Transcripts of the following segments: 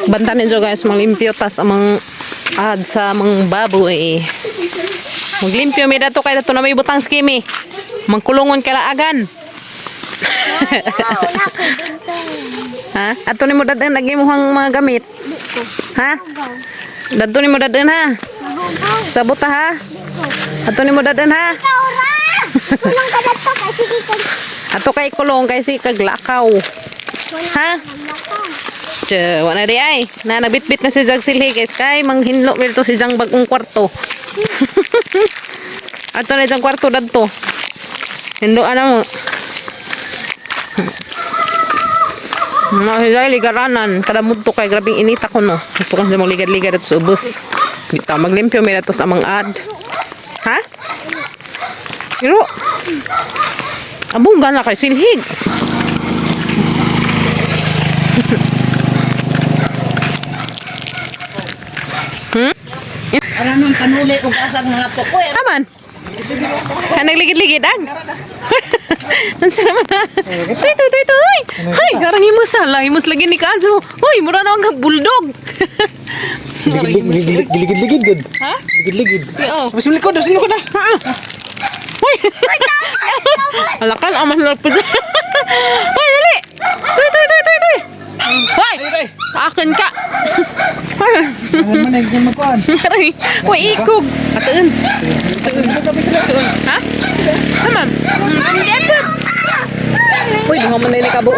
Banta ninyo guys, manglimpyo tas amang ad sa amang baboy. Maglimpyo mi dato kay dato na may butang skimi. Mangkulungon kalaagan. Wala ko dito. Ha? Ato nimo dadon lagi mo ang mga gamit. Ha? Dadto nimo dadon ha. Mahugaw. Sabot ta, ha. Ato nimo dadon ha. Ikaw ra! Kulong ka na to kay sige ka. Ato kay kulong kay si kaglakaw. Ha? Tsa, wala di ay. Na nabitbit na si Jag silhi guys kay manghinlo to si Jang bagong kwarto. Ato na jang kwarto dadto. Hinlo ana mo. No, hizay ligaranan kada mudto kay grabing inita ko no. Ito kasi magligad-ligad ato sa ubos. Bitaw maglimpyo mi ato sa amang ad. Ha? Pero abong gana kay silhig. Ano nang kanuli kung asang mga tukoy. Aman. Ha, nagligid-ligid ag. Nansa naman ha. Tuy, tuy, tuy, tuy. Hay, karang himus ha. Lah, himus lagi ni Kajo. Hoy, mura na ang bulldog. Giligid-ligid gud. Ha? Ligid-ligid. Oo. Mas likod, mas likod na. Hoy. Alakan, aman lang po. Hoy, dali. Tuy, tuy, tuy, tuy, tuy. Hoy, akin ka. Ano man ay gumakuan. Aray, hoy, ikog. Atuun. Atuun. Atuun. Ha? Tamam. Uy, duha man na ni kabuok.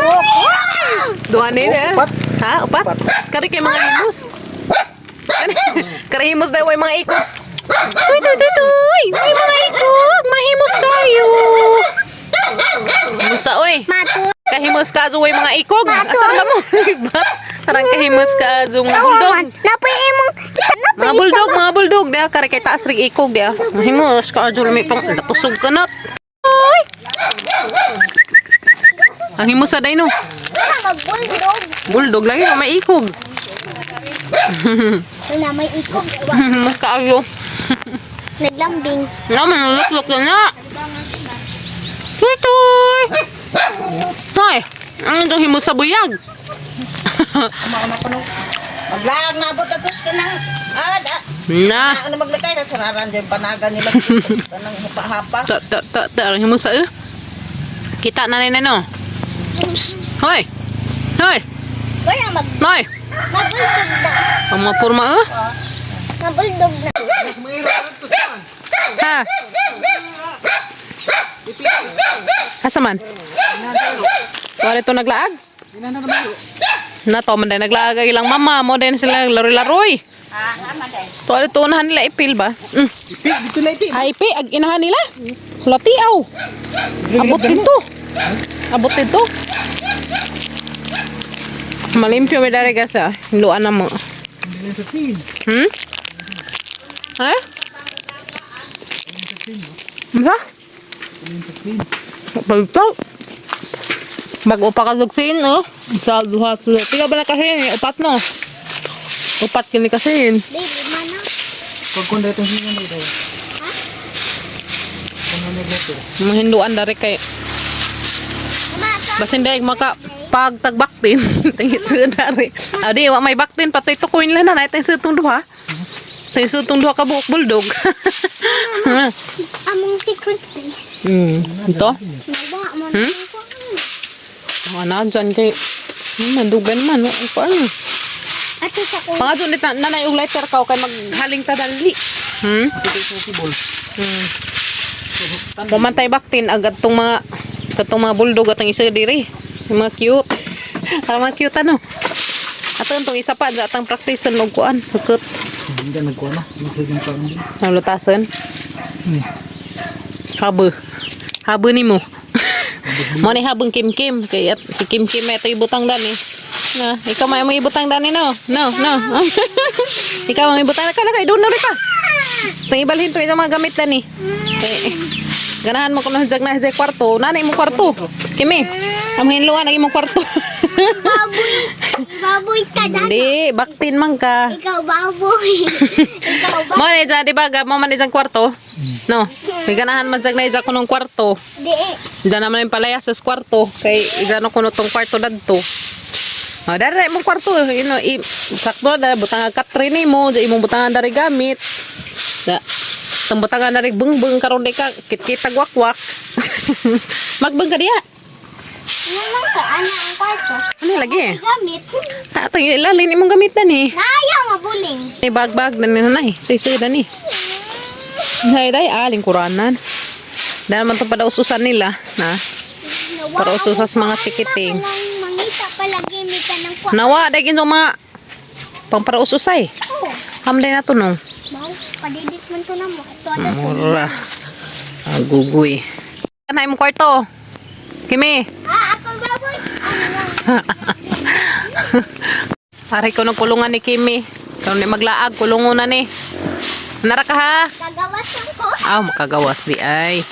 Duha na ni. Upat. Ha? Upat? Kari kay mga himus. Kari himus daw ay mga ikog. Tuy, tuy, tuy, tuy. May mga ikog. Mahimos kayo. Musa, oy. Matu. Kahimos ka, azo, mga ikog. Asan ba mo? Parang kahimos ka, azo, mga bulldog. Napoy imong isa napoy Mga bulldog, mga bulldog. Diha, kari kay taas rin ikog, diha. Mahimos ka, azo, lumi pang natusog ka na. Ay! Ang himos sa day, no? Mag-bulldog. Bulldog lagi na may ikog. Wala may ikog. Mas kaayo. Naglambing. Na, manuluklok na na. Tuy, tuy! Tay, ang itong himos sa buyag. Maglaang nabot atos ka ng ada. Na. Ano maglakay na sararan dyan panagan nila. Kanang hapa-hapa. Ta, ta, ta, ta, ang himos sa eh. Kita na na no. Psst. Hoy! Hoy! Wala mag Nay! mabuldog na. Ang mga porma eh. Mabuldog na. Ha? Asa man? Wala ito naglaag? Na to man din naglaag ang ilang mama mo din sila laro-laroy. To ano to unahan nila ipil ba? Mm. Ipi, dito na ipi. Ay ipi ag inahan nila. Latiaw. Abot dito. Abot dito. Malimpyo mi dari guys ah. Hinluan na mo. Hmm? Ha? Ba? Palitaw. Bago pa ka lugsin, oh. Sa duha tulo. Pila ba na kasi? Upat no. Upat kini kasi. Baby, mana? Pag kung dito hingan mo daw. Mahinduan dari kay Mama, sa basin dahil maka pagtagbaktin. Tingi sa dari. Adi, wa may baktin patoy tukuin lang na na itong sutong duha. Sa sutong duha ka buok bulldog. among secret place. Ito. Mawa mo Hmm? Ano dyan kay mandugan man no. Ang paano? Ato sa ko. Mga doon nita nanay og lighter ka kay maghaling ta dali. Hmm? Pumantay baktin agad tong mga katong mga bulldog atong isa diri. Yung mga cute. Para mga cute ano. Ato tong isa pa atang practice og kuan, hukot. Hindi nagkuha na. Nagkuha pa rin. Ang lutason. Habo. Habo nimo. Mo ni habong Kim Kim kay at si Kim Kim ito ibutang dani. Na, ikaw may mo ibutang dani no. No, no. Ikaw ang ibutang ka na kay doon na rin ka. Tang ibalhin to isang mga gamit dani. Eh, ganahan mo kuno jag na sa kwarto. Nanay mo kwarto. Kimi. Ang hinluan ang imong kwarto. Baboy. Baboy ka na. Hindi, baktin man ka. Ikaw baboy. Ikaw baboy. Mo ni dyan, di ba? Mo man ni kwarto. No. May ganahan man jag na dyan kunong kwarto. Di. Diyan naman yung palayas sa kwarto. Kay dyan ako kuno tong kwarto dadto. Oh, dara imong kwarto, you know, i, sakto dara butang katre nimo, di imong butangan dari gamit. Da. Tang butangan dari bengbeng karon di ka kitkitag wakwak. Magbeng ka diha. Naman ka, ana ang kwarto. Ano lagi? Gamit. Ha, tang ilalin imong gamitan eh. Naayaw mabuling. Ni bag-bag na ni nanay. Say-say na ni. Nay day lingkuranan. Dahil naman to pada ususan nila na. Nawa, Para uso sa ako mga pa, tikiting. Ana, mangita palagi mi ka ng kwarto. Nawa day kinsa mga pangparaususay. Oh, Hamday na to no. mau, padidit man to na mo. Ito ada Mura. Agugoy. Ano imong kwarto? Kimi. Ah, ako baboy. Ano nga? Aray ko ng kulungan ni Kimi. Karon ni maglaag kulungon na ni. Nara ka ha? Kagawasan ko. Aw, makagawas di ay.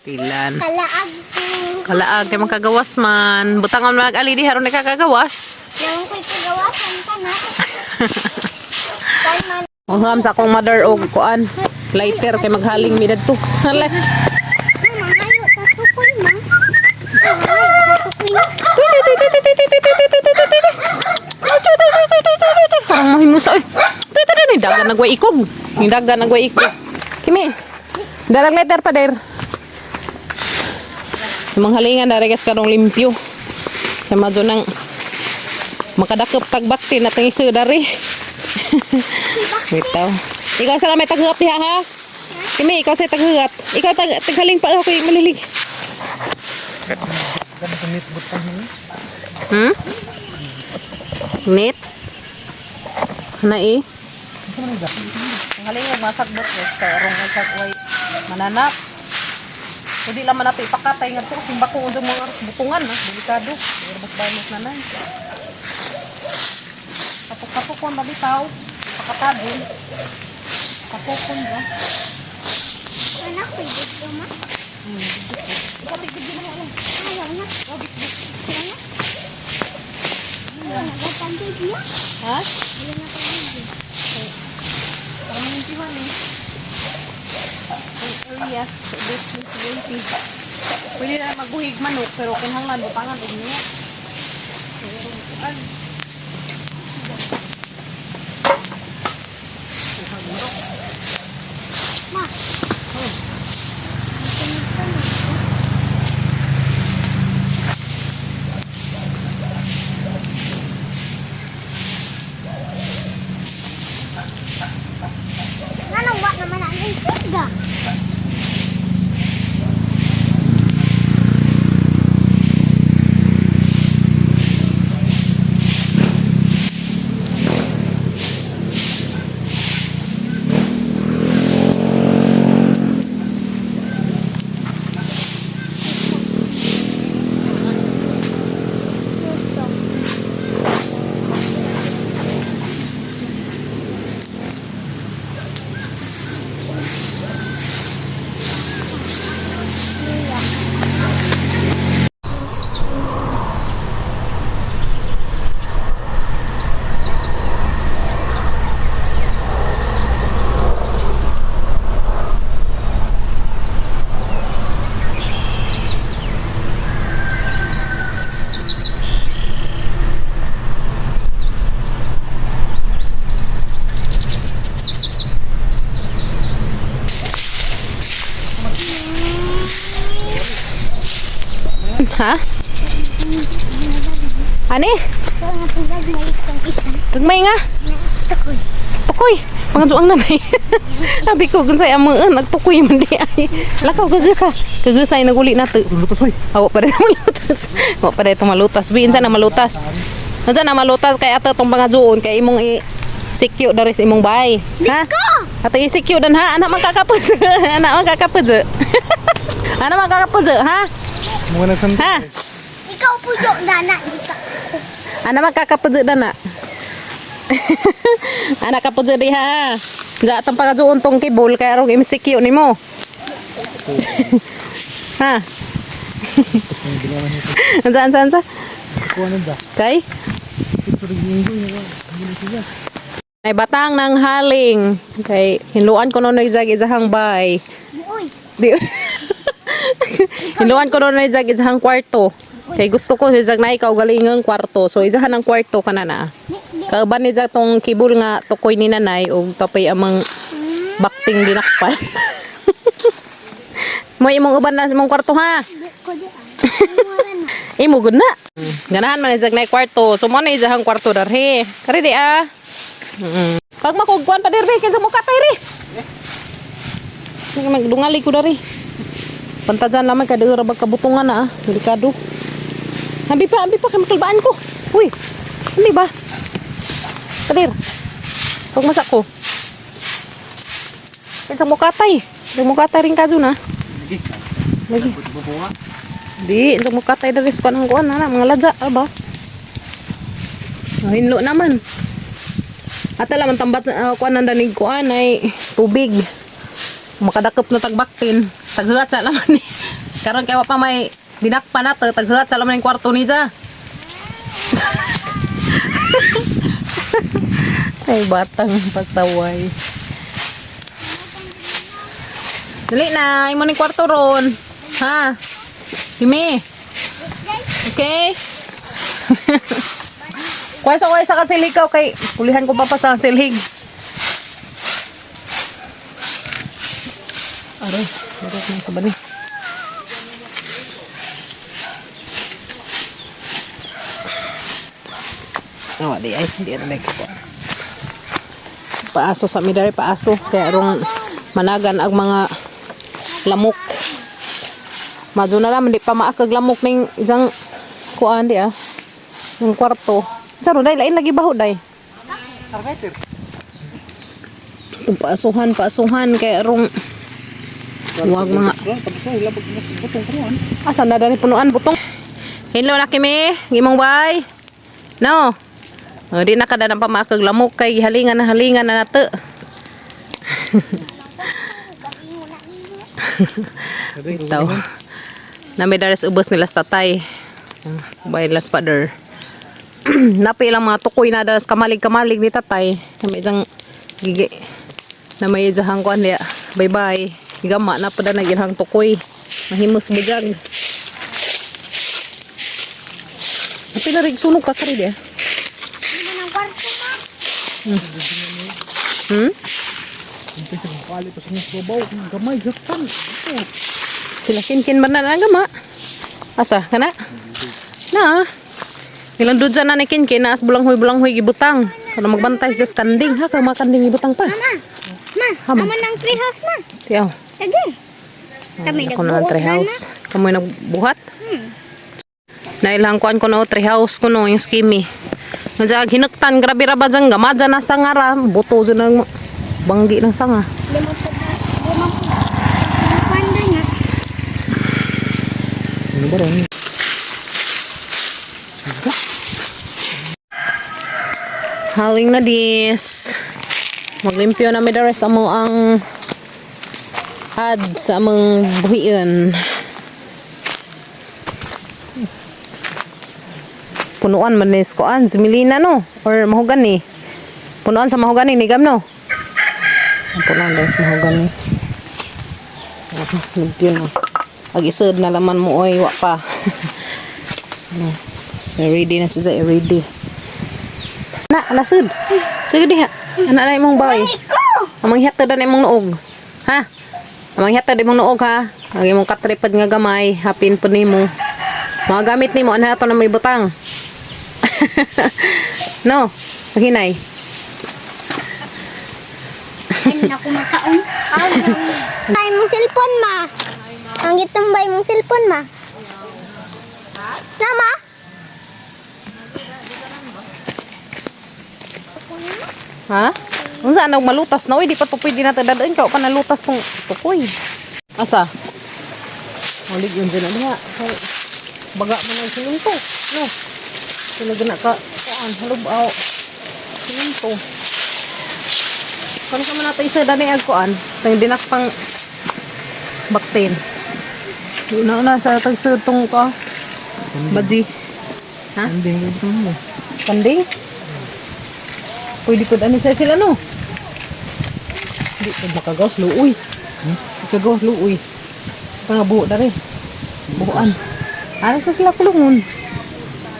Pilan. Kalaag ko. Kalaag kay makagawas man. Butangan mag ali di haron ni kakagawas. Nang ko'y kagawasan ka na. Kay man. Uham sa akong mother og kuan. Lighter kay maghaling mi dadto. Hala. Mama, hayo, tatukoy ma. Hayo, tatukoy. Tuy tuy tuy tuy tuy tuy tuy tuy tuy tuy tuy tuy tuy. Tuy tuy tuy tuy tuy tuy tuy. Parang mahimusa oy. Tuy tuy tuy dagan nagway ikog. Ni dagan nagway ikog. Kimi. Darag lighter pa der. Yung mga halingan dara guys karong limpyo. Kay madyo nang makadakop tagbakti na tingi dari. Bitaw. Ikaw sa may taghugat diha ha. Kimi, ikaw sa taghugat. Ikaw tag taghaling pa ako kay malilig. Net? Na eh? Ang haling yung masagbot guys, kay arong way mananap. Pwede lang man nato ipakatay nga to kung bako unsa mga butungan na delikado. Irbas balot na nan. Kapok-kapok kon bitaw. Pakatagon. Kapokon ba? Anak, ko'y dito ma. Ayaw na. Ayaw na. Ayaw na. Ayaw na. Ha? Ayaw na pag-video. Para malimpihan eh. Ang areas, this is 20. Pwede na magbuhig manok, pero kinahanglan butangan og niya. Pero butangan. Ma. Ano ba naman ang intriga? Ha? Ani? Ito nga tugag may isang isa. Gagmay nga. Tukoy. Tukoy. Pangadyoang nanay. Sabi ko, kung sa'yo amaan, nagtukoy man di ay. Lakaw, kagasa. Kagasa ay naguli na to. Lutos oy. Awa pa rin malutas. Awa pa rin ito malutas. Biin na malutas. Unsa na malutas kay ato tong pangadyoon kay imong i secure dari sa imong bahay. Ha? Ato i-secure dan ha. Anak man kakapod. Anak man kakapod. Anak man kakapod ha? Mga nagsan. Ha? Ikaw puyo dana ika. Anak man kakapod dan na. Anak kapod di ha. Ja atong pangadyoon tong kibol kay arong i-secure nimo. Ha? Unsa unsa unsa? Kuha na ba? Kay? Ay batang nang haling kay hinluan ko noon jag isahang bay. Uy, Di. Hinluan ko noon jag isahang kwarto. Kay gusto ko si Zag na ikaw galingang kwarto. So izahan ang kwarto kana na. Kauban ni Zag tong kibul nga tukoy ni nanay og tapay amang bakting dinakpan. Mo imong uban na sa imong kwarto ha. Di ko di ah. Wala na. Imo gud na. Ganahan man ni Zag na kwarto. So mo na izahang kwarto darhe. Kari di ah. Pag makugkuan pa dirbe kinsa mo katay ri. Sige magdungali ko dari. Pantajan lamang kay dira bag kabutungan na ah. Delikado. Ambi pa kay makalbaan ko. Uy. Hindi ba? Kadir. Pag masak ko. Kinsa mo katay. Kinsa mo katay rin ka dun ah. Lagi. Di, kinsa mo katay dari sa kuan kuan na mga ladya aba. Oh, hinlo naman. Ata laman tambat kuan nanda ni kuan ay tubig. Makadakop na tagbaktin. Taghulat sa laman ni. Karon kay wa pa may dinakpa na to, taghulat sa laman ng kwarto ni ja. Ay batang pasaway. Dali na, imo ni kwarto ron. Ha? Kimi. Okay? Kuwesa kuwesa ka silhig ka, okay. Pulihan ko pa pa sa silhig. Aray, meron na sa bani. Oh, di ay, di na may kuha. Paaso sa midari, paaso. Kaya rong managan ang mga lamok. Madyo na lang, hindi pa maakag lamok ning isang kuan di ah. Yung kwarto. Saro day, lain lagi baho day. Itong paasuhan, paasuhan kaya rong wag mga Asa na dani punuan butong. Hello na kimi, gimong bay. No. O, di na kada ng pamakag lamok kay halingan na halingan na nato. Itaw. Nami dares ubos nila sa tatay. Bay last father. Napi ilang mga tukoy na daras kamalig-kamalig ni tatay. Nami isang gigi. Na may isang kuan diya. Bye bye. Gama na pa na nagilhang tukoy. Mahimos bujag. Napi na rin sunog ka kari diya. Ano ng kwarto ma? Gamay, gatan. Sila kinkin ba na lang gama? Asa kana? Na. Ilang dudza na ni kinkin na as bulanghoy-bulanghoy gibutang. Para magbantay sa kanding ha kang makanding gibutang pa. Ma, ma, Hama. amo ng treehouse ma. Tiyaw. Lagi. Kami Ako na ang nagbuot na na. treehouse. Kamoy nagbuhat. Nailang kuan ko na o treehouse ko no yung skimmy. Nga hinuktan grabe ra ba dyan gamada na sanga ra buto dyan ang banggi ng sanga. Lima po. Lima po. Panda na. Ano ba ron? Haling na dis. Maglimpyo na mi the rest amo ang ad sa among buhian. Punuan man ni kuan si Melina no or mahogani. Punuan sa mahogani ni gam no. Ang punuan daw sa mahogani. So, limpyo na. Ag isod na laman mo oy wa pa. Ano. So ready na siya ready. Na, lasud. Sige diha. Ana na imong bawi. Amang hatad na imong nuog. Ha? Amang hatad imong nuog ha. Ang imong katripad nga gamay, hapin pud nimo. Mga gamit nimo ana ato na may butang. No, paghinay. Ano na kumakaon? Ay, mong cellphone ma. Ang gitumbay mong cellphone ma. Na ma? Ha? Unsa anang malutas na oy, di pa to pwede na dadaan ka pa nalutas tong tukoy. Asa? Ulig yun dyan na diha. Kay baga man ang siminto. No. Sila gana ka kuan halubaw. Siminto. Kano ka man nato isa dani ag kuan? Tang dinakpang baktin. Una na sa tagsud tong ko. Baji. Ha? Kanding butong mo. Kanding? Pwede ko ani sa sila no. Di ko makagawas luoy. Makagawas luoy. Panga buho dari. Buhuan. Ano sa sila kulungon?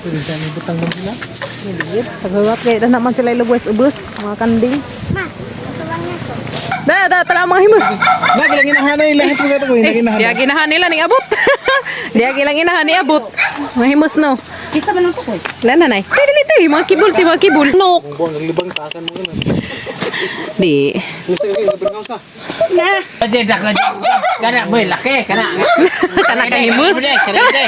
Pwede sa butang man sila. Niligid. Pagawat kaya na naman sila ilugwes ubos. Mga kanding. Ma, tuwang na to. Da, da, tala ang mga himus. Na, gilang inahanay lahat mo kato ko. Eh, diya ginahan nila ning abot. Diya gilang inahan ni abot. Mga himus no. Kisa man ang tukoy. Wala na nay. Pwede dito eh, mga kibul, ti mga kibul. Nok. Buang ang libang takan mo ganun. Di. Gusto ka kayo, ka. Kana mo laki kana. Kana kang himus. Kana ide.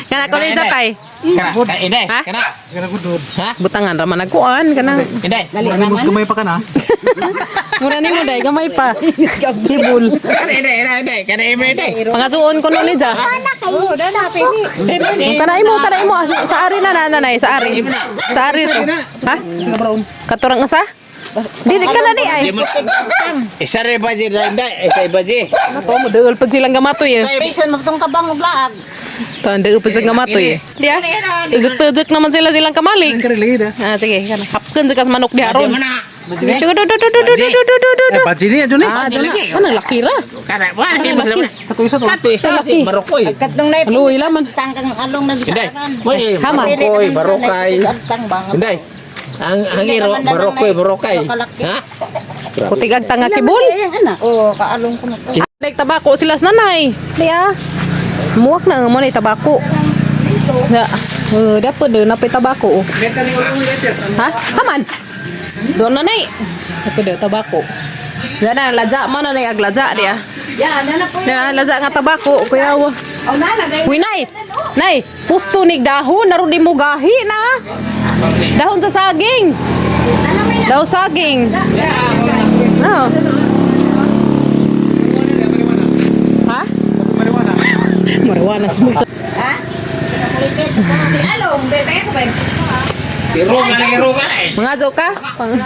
Kana ko rin tay. Kana ide. Ha? Kana. Kana gudod. Butangan ra man nagkuan kanang Ide. Dali gamay pa ka na. mura nimo day gamay pa. Kibul. Kana ide ide ide. Kana ide ide. Pangasuon ko no ni ja. Ana kayo. Kana imo sa ari na nanay, sa ari. Sa ari to. Ha? Katurang usa? Dili ka na ni ay. Isa re ba di ide. Isa ba di. Ano mo deul pa silang gamatoy eh. Bisan mo tong kabang og laag. Tan deul pa silang gamatoy eh. Diya. Tejek-tejek naman sila silang kamalig. Karili na. Ah sige, kana. Hapkeun jud ka sa manok diha ron. Mana? Do do do do do do do do do do. Eh, baji niya dyan eh. Ah, dyan na. Kanang laki ra. Kana wa laki. Kato isa to. Kato isa Laki. barokoy. Katong nay Luoy laman. tangkang along na Ide. gisaran. Mo Hama. barokoy barokay. Tang bang. Ide. Ang iro barokoy barokay. Ha? Kutigag tanga kibul. Ay, ang anak. Oo, kaalong ko na to. Dek tabako sila sa nanay. Diya. Muwak na mo na tabako. Ya. Dapat de napay tabako. Ha? Haman. Doon na nay. Dapat de tabako. Diya na laja mo na nay aglaja diya. Ya, na na po. Diya laja nga tabako kuya wa. Oh, na na Uy nay. Nay, pusto nig dahon naron di mo gahi na. Dahon sa saging. Daw saging. No. Ha? Marijuana. Marijuana smoke. Ha? Si along, bebe ko ba? Si Roma na Roma. Mga joke ka? Pang...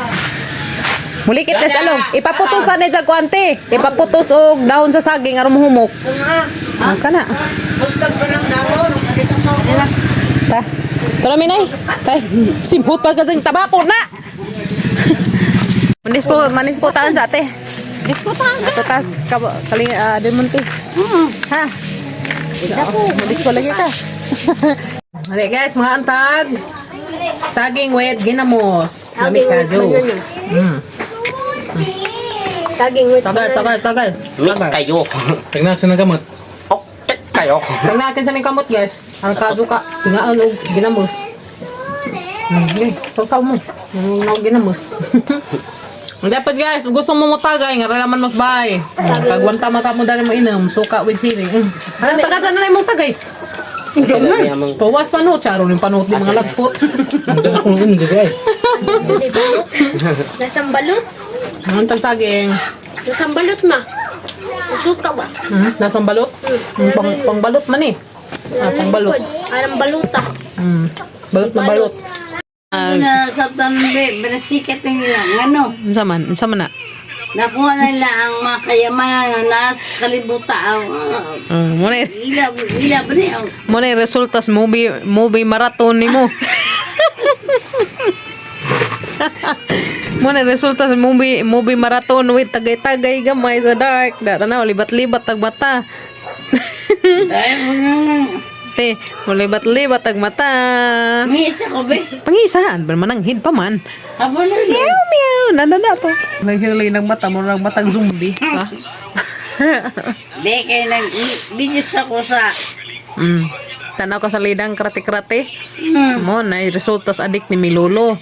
Muli kites along. Ipaputos na ni Jaguante. Ipaputos og dahon sa saging aron mohumok. Ang kana. Bustag ko lang dahon. Ta. Tara minay. Tay. Simhot pa kasing tabako na. Manis po taan sa ate. Manis po taan. Ato tas kaling Del Monte. Ha. Manis ko lagi ka. Hali guys, mga antag. Saging with ginamos. Lami ka, Jo. Mm. Saging with Tagal, tagal, tagal. Kayo. Tagnak sa nagamot. Okay kayo. Tagnakan sa ning kamot, guys. Ang kadyo ka, hingaan og ginamos. Okay, tawtaw mo. Ang ginamos. Ang dapat guys, gusto mo mutagay, nga relaman mo bay. Pag wanta mata mo dali mo inom, suka with siling. Ano taga na imong tagay? Pawas panuot, charo ning panuot ni mga lagpot. Hindi akong hindi eh. Lasang balot. Ang tag saging. Lasang balot ma. Suka ba? Nasang balot? Pangbalot man eh. Ah, pangbalot. Arang baluta. Balot na balot. Na sa tambe, berasikat na nila. Ano? Unsa man? Unsa man na? Nakuha na nila ang mga kayamanan na nas kalibuta. Ang Mo na ila, ila ba niya? mo na yung resulta sa movie marathon nimo. Mo na yung resulta sa movie marathon with tagay-tagay gamay sa dark. Da tanaw libat-libat tag mata. Ay, Te, mo libat-libat tag mata. may isa ko ba? Pangisahan ba mananghid pa man. Abo na lang. Meow meow na na na to. Nahilay ng mata mo ng matang zombie, ha? Di, kaya nag-videos ako sa Tanaw ka sa lidang krate-krate. Mo na yung resulta sa adik ni Milolo.